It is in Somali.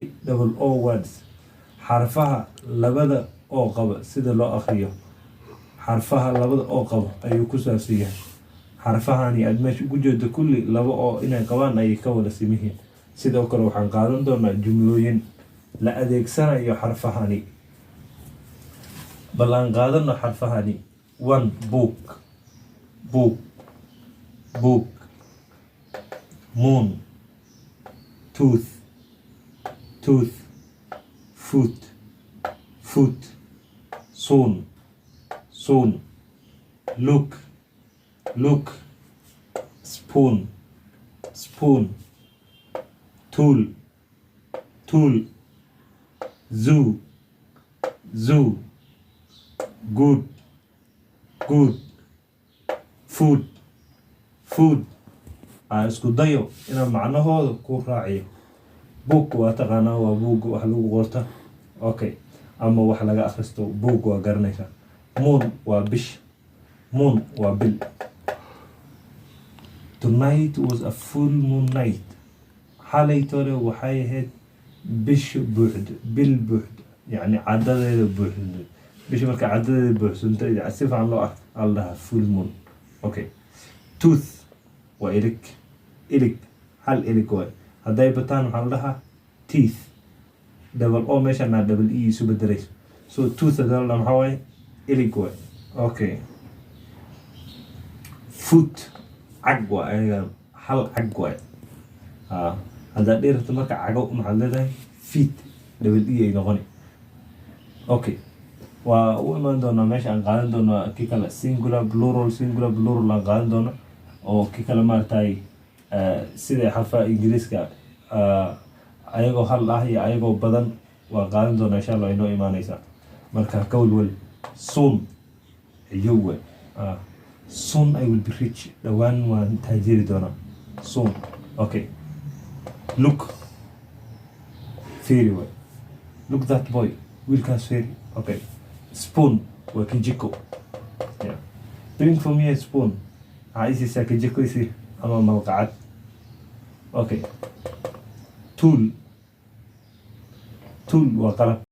Double O words, xarfaha labada oo qaba sida loo akhriyo. Xarfaha labada oo qaba ayuu ku saabsan yahay. Xarfahani aad meesha ugu jeedo kulli laba oo inay qabaan ayay ka wada simihiin. Sidoo kale waxaan qaadan doonaa jumlooyin la adeegsanayo xarfahani. Bal aan qaadano xarfahani. One, book, book, book, moon, tooth, tooth, foot, foot, soon, soon, look, look, spoon, spoon, tool, tool, zoo, zoo, good, good, food, food. Aan isku dayo inaan macnahooda ku raaciyo. Book waa taqaanaa, waa buugga wax lagu qorta, okay, ama wax laga akhristo. Book waa garanaysaa. Moon waa bish, moon waa bil. Tonight was a full moon night. Xalaytore waxay ahayd bisha buuxdo, bil buuxdo, yacni cadadeeda buuxdo. Bisha marka cadadeeda buuxsanto, si fiican loo arko, aa la dhahaa full moon. Okay, tooth waa ilig, ilig, hal ilig waay. Hadday bataan waxaa la dhahaa teeth. Double o meeshaan double e isu bedelayso. So tooth hadii la dhaha, maxaa waaye? Ilig waay. Okay, foot, cag waa, ayaga hal cag waay. Ha, haddaad dhihi rabto marka cago, maxaad leedahay? Feet, double e ay noqoni. Okay, waa u imaan doonaa meesha aan qaadan doono kii kale, singular, plural, singular, plural aan qaadan doono, oo kii kale maaragtay sida xarfaha Ingiriiska ayagoo hal ah iyo ayagoo badan waa qaadan doonaa, insha Allah. Inoo imaaneysaa marka, ka welwel. Soon, ciyowe. Soon I will be rich, dhowaan waan taajiri doonaa, soon. Okay, look, fiiri way. Look that boy, wiilkaas fiiri. Okay, spoon waa kijiko. Yeah. Bring for me a spoon, waxaa isiisaa kijiko isi ama malqacad. Okay, tool, tool waa qalab.